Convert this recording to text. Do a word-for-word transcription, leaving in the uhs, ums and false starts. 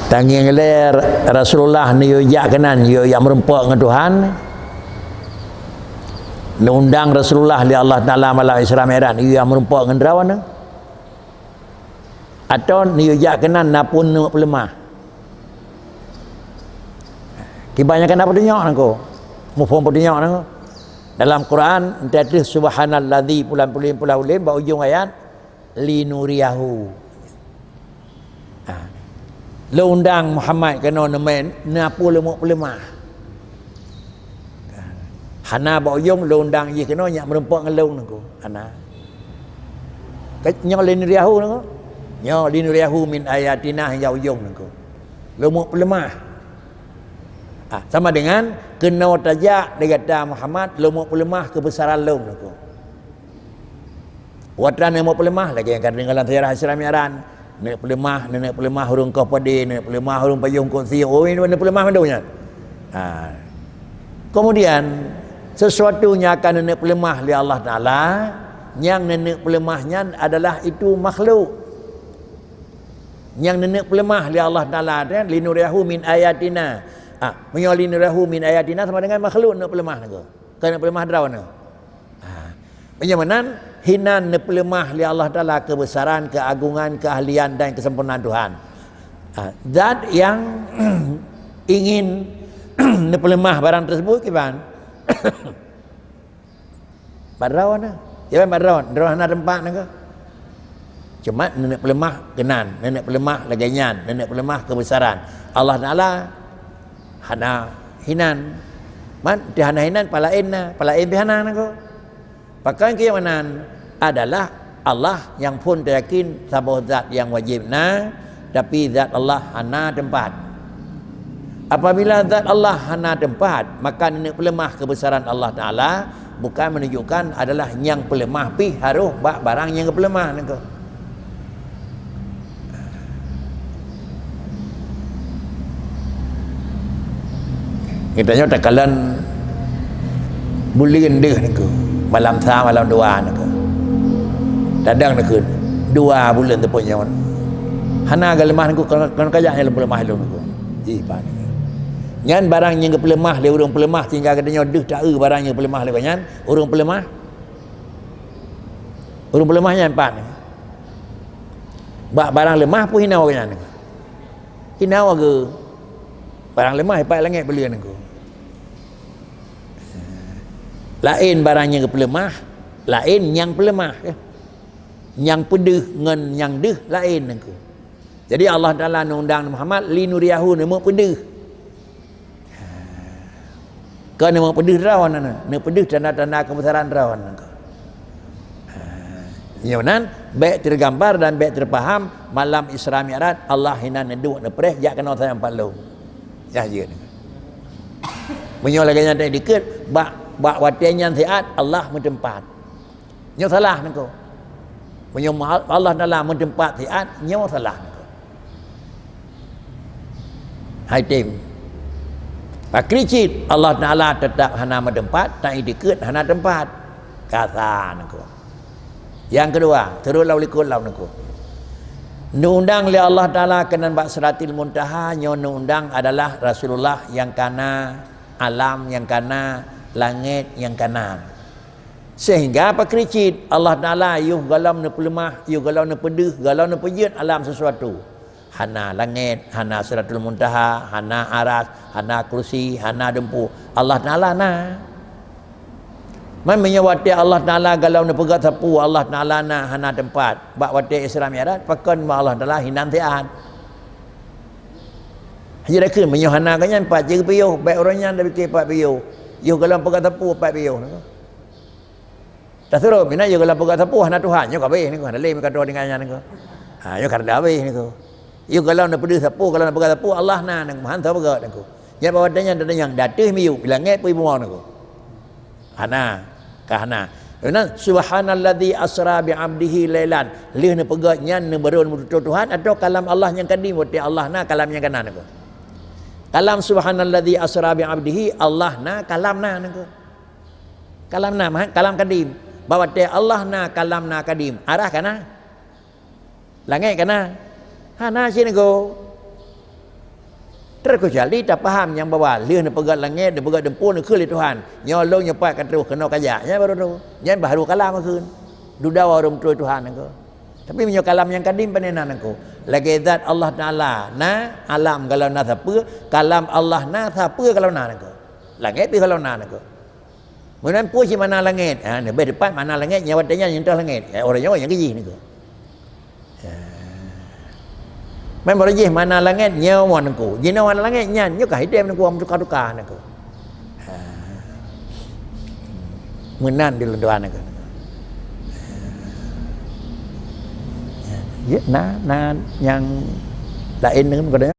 Tangieng lé Rasulullah neuyue jak keunan, yue jak meurumpok ngon Tuhan. Neuundang Rasulullah lé Allah Taala malam Isra Mi'raj, yue jak meurumpok ngon Droeneuh. Atau neuyue jak keunan na peue neuk peuleumah. Kiban nyan ka na peutunyok nangko. Muphom peutunyok nangko. Dalam Quran, entah tu subhanalladzi pulan pulan pulan ulin bak ujong ayat, linuriyahu. Ha. Lôn undang Muhammad keunoe neumè, na peue lôn meuk peuleumah. Hana bak ujong lôn undang jih keunoe nyak meurumpok ngon lôn nangko. Hana. Ka-, nyoe linuriyahu nangko. Nyoe linuriyahu min ayatina hingga ujong nangko. Lôn meuk peuleumah. Ha, sama dengan keunoe tajak di gata Muhammad, lôn meuk peuleumah keubeusaran lôn nangko. Watèe neuneuk peuleumah, lagèe nyang ka teudeungoe lam seujarah Isra Mi'raj. Neuk peuleumah, neuk peuleumah ureueng koh padé, neuk peuleumah ureueng pajoh eungkôt sie, oh, neuk peuleumah mandum nyan. Ha. Kemudian, sesuatu nyang akan neuk peuleumah lé Allah Taala, nyang neuk peuleumah nyan adalah itu makhluk. Nyang neuk peuleumah lé Allah Taala, linuriyahu min ayatina. Ah, meunyoe linuriyahu min ayatina sama dengan makhluk neuk peuleumah nangko. Keu neuk peuleumah droeneuh. Ha. Meunyoe meunan, hinan neupeuleumah lé Allah Taala keubeusaran, keuagongan, keuahlian dan keusempurnaan Tuhan. Ha. Zat nyang ingin neupeuleumah barang tersebut kiban? Bak droeneuh. Ya, bak droeneuh. Droeneuh hana teumpat nangko. Cuma neuk peuleumah keunan, neuk peuleumah lagèe nyan, neuk peuleumah keubeusaran. Allah Taala hana hinan. Man, teuh hana hinan, palaén na, palaén pih hana nangko. Pakon keu nyang meunan adalah Allah nyang phon teuyakin saboh zat nyang wajéb na, tapi zat Allah hana teumpat. Apabila zat Allah hana teumpat, maka neuk peuleumah keubeusaran Allah Taala bukan menunjukkan adalah nyang peuleumah pih harôh bak barang nyang geupeuleumah nangko. Geutanyoe takalon buleuen deuh nangko, malam sa, malam dua nangko. Tadong nangko, dua buleuen teupôt nyoe. Hana geuleumah nangko, kon, kon kajak nyang leumah lom nangko. Ih, pané. Nyan barang nyang geupeuleumah lé ureueng peuleumah, sehingga geutanyoe deuh taeu barang nyang geupeuleumah lé gobnyan, ureueng peuleumah. Ureueng peuleumah nyan pat. Bak barang leumah pun hinoe gobnyan. Hinoe geu. Barang leumah ipat langét buleuen nangko. Laén barang nyang geupeuleumah, laén nyang peuleumah, eh. Nyang peudeuh ngon nyang deuh laén nangko. Jadi Allah Taala neundang Muhammad linuriyahu, neumeuk peudeuh. Kon neumeuk peudeuh droeneuh, neupeudeuh tanda-tanda keubeusaran droeneuh. Nyoe nan bèk teugambar dan bèk teupaham malam Isra Mi'raj Allah hinan neuduek neupreh jak keunoe sayang pat lom. Yah jeuet. Meunyoe lagèe nyan dikeue bak, bak watèe nyan siat Allah meuteumpat. Nyoe salah nangko. Meunyoe Allah Taala meuteumpat siat, nyoe salah nangko. Hai tem. Pakri cit Allah Taala teutap hana meuteumpat, tan dikeue hana teumpat. Kasa nangko. Nyang keudua, turot lam likot lam nangko. Neuundang lé Allah Taala keunan bak Sidratil Muntaha, nyoe neuundang adalah Rasulullah nyang kana alam, nyang kana langét, nyang kana. Sehingga pakri cit Allah Taala yoh gohlom neupeuleumah, yoh gohlom neupeudeuh, gohlom neupeujeuet alam sesuatu. Hana langét, hana Sidratul Muntaha, hana Aras, hana Kursi, hana dumpeue. Allah Taala na. Man meunyoe watèe Allah Taala gohlom neupeugöt sapeue, Allah Taala na hana teumpat. Bak watèe Isra Mi'raj, pakon Allah Taala hinan siat. Hana dikeue meunyoe hana gobnyan pat jeuet piôh, bèk ureueng nyan tapike pat piôh. Yoh gohlom peugöt sapeue pat piôh. Tasurot, mina yôh gohlom peugah sapeue hana Tuhan, nyoe ka habéh niko, hana lé meukato deungon nyan niko. Ha, nyoe ka rada habéh niko. Yôh gohlom neupeudeuh sapeue, gohlom neupeugah sapeue, Allah na niko, han sapeue niko. Nyan bak watèe nyan, watèe nyan, di ateueh miyueb, di langét peue bumoe niko. Hana, ka hana. Nyan, subhanalladzi asra bi 'abdihi lailan. Lheueh neupeugah nyan, neubeuron meututoe Tuhan, atau kalam Allah nyang kadim, watèe Allah na, kalam nyang kana niko. Kalam subhanalladzi asra bi 'abdihi, Allah na, kalam na niko. Kalam na, mah, kalam kadim. Bak watèe Allah na, kalam na kadim. Aras kana? Langét kana? Hana cit niko. Terkecuali tapaham nyang bahwa lheueh neupeugah langét, neupeugah deumpô, neukheun lé Tuhan. Nyoe lôn nyoe pat ka troh keunoe kajak. Nyan baru troh. Nyan baru kalam kheun. Dudoe ureuëng troh Tuhan nangko. Tapi meunyoe kalam nyang kadim pane na nangko. Lagée zat Allah Taala na, alam kalau na sapeue, kalam Allah na sapeue kalau na nangko. Langét pih kalau na nangko. Meunan peue cit makna langét? Ha, leubeh teupat makna langét nyoe watée nyan nyentuh langét. Ya, ureuëng nyoe nyang keujih nangko. Ha. Man barô jih makna langét nyoe mon nangko. Jinoe makna langét nyan nyoe ka idem nangko meutuka-tuka nangko. Ha. Meunan di lôn tuan nangko. Ya, na na nyang laén nangko.